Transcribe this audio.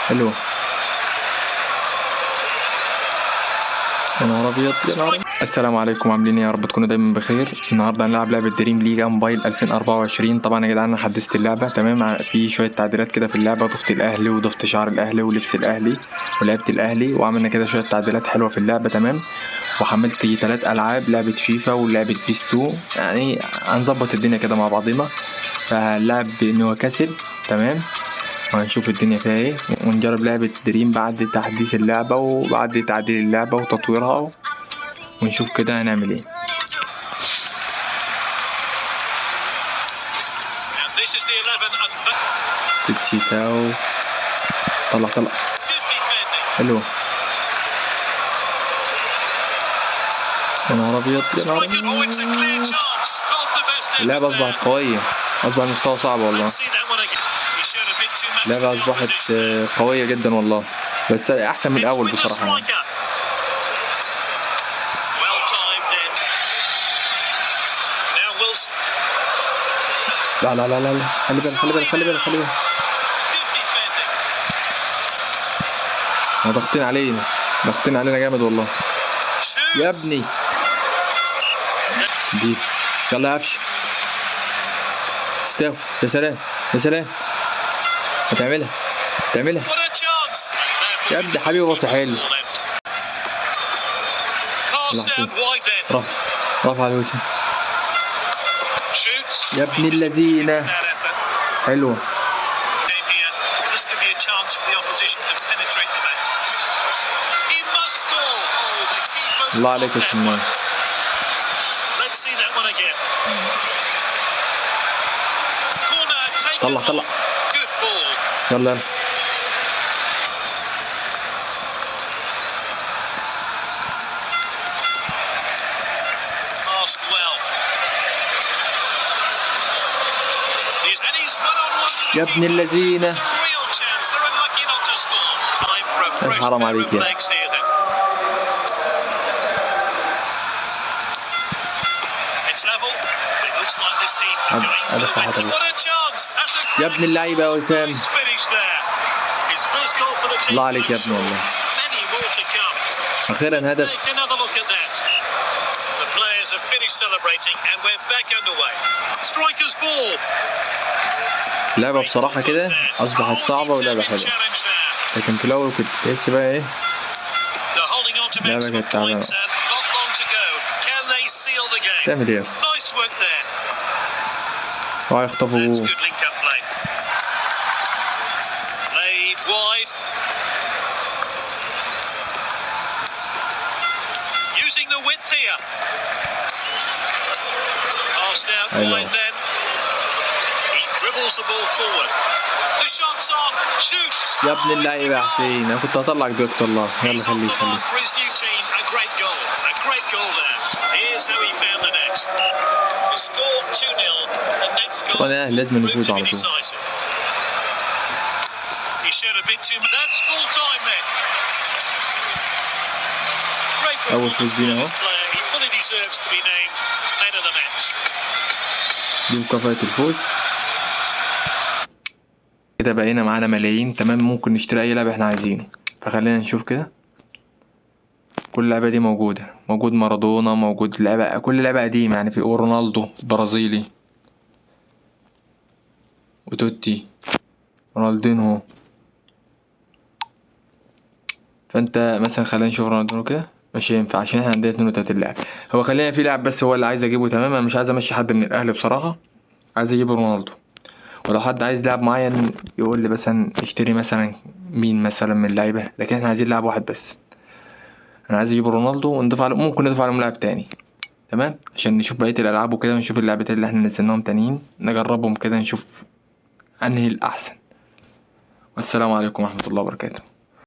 حلوة. يا نهار ابيض يا نهار أبيض. السلام عليكم، عاملين ايه؟ يا رب تكونوا دايما بخير. النهارده هنلعب لعبه دريم ليجا موبايل 2024. طبعا يا جدعان انا حدثت اللعبة، تمام؟ في شوية تعديلات كده في اللعبة، ضفت الاهلي وضفت شعر الاهلي ولبس الاهلي ولعبه الاهلي، وعملنا كده شوية تعديلات حلوة في اللعبة، تمام؟ وحملت 3 العاب، لعبه فيفا ولعبه بيس 2، يعني هنظبط الدنيا كده مع بعضينا. فهنلعب نيوكاسل، تمام؟ وهنشوف الدنيا فيها ايه، ونجرب لعبة دريم بعد تحديث اللعبة وبعد تعديل اللعبة وتطويرها، ونشوف كده هنعمل ايه. بيتسيتاو، طلع طلع، حلو. يا نهار ابيض يا نهار ابيض. اللعبة اصبحت قوية، اصبح المستوى صعب والله. اللعبة أصبحت قوية جدا والله، بس أحسن من الأول بصراحة يعني. لا لا لا لا، خلي بالك خلي بالك خلي بالك خلي بالك، ضاغطين علينا، ضاغطين علينا جامد والله يا ابني. دي يلا يا قفش، استوى. يا سلام يا سلام، هتعملها هتعملها يا ابني حبيبي، باص حلو. رفع رفع الوسام يا ابن اللذينه، حلوة. الله عليك يا شمال. طلع طلع، يلا يلا. يا ابن اللذينة، حرام عليك يا. يا ابن اللعيبة يا وسام، الله عليك يا ابني والله. أخيرا هدف. اللعبة بصراحة كده أصبحت صعبة ولعبة حلوة، لكن في الأول كنت تحس بقى إيه، اللعبة كانت تعبانة أصلا. تعمل إيه يا اسطى؟ اوعى يخطفوا جول. أيوه. يا ابن اللعيبة يا حسين، أنا كنت هطلعك دلوقتي والله. يلا خليك خليك. طبعا الأهلي لازم يفوز على طول. أول فوز لينا أهو، دي مكافأة الفوز. كده بقينا معانا ملايين، تمام؟ ممكن نشتري أي لعبة احنا عايزينه. فخلينا نشوف كده كل لعبة دي موجودة، موجود مارادونا، موجود لعبة، كل لعبة قديمة يعني. في رونالدو برازيلي وتوتي، رونالدينهو. فانت مثلا خلينا نشوف رونالدينهو كده، مش هينفع عشان احنا عندنا 32 لاعب. هو خلينا في لاعب بس هو اللي عايز اجيبه، تمام؟ انا مش عايز امشي حد من الاهلي بصراحة، عايز اجيب رونالدو. ولو حد عايز لاعب معين يقول لي مثلا اشتري مثلا مين مثلا من اللعيبة، لكن احنا عايزين لاعب واحد بس. انا عايز اجيب رونالدو ونضيف عليه، ممكن نضيف عليهم لاعب تاني، تمام؟ عشان نشوف بقية الالعاب وكده، ونشوف اللعبتين اللي احنا نزلناهم تانيين نجربهم كده، نشوف انهي الاحسن. والسلام عليكم ورحمة الله وبركاته.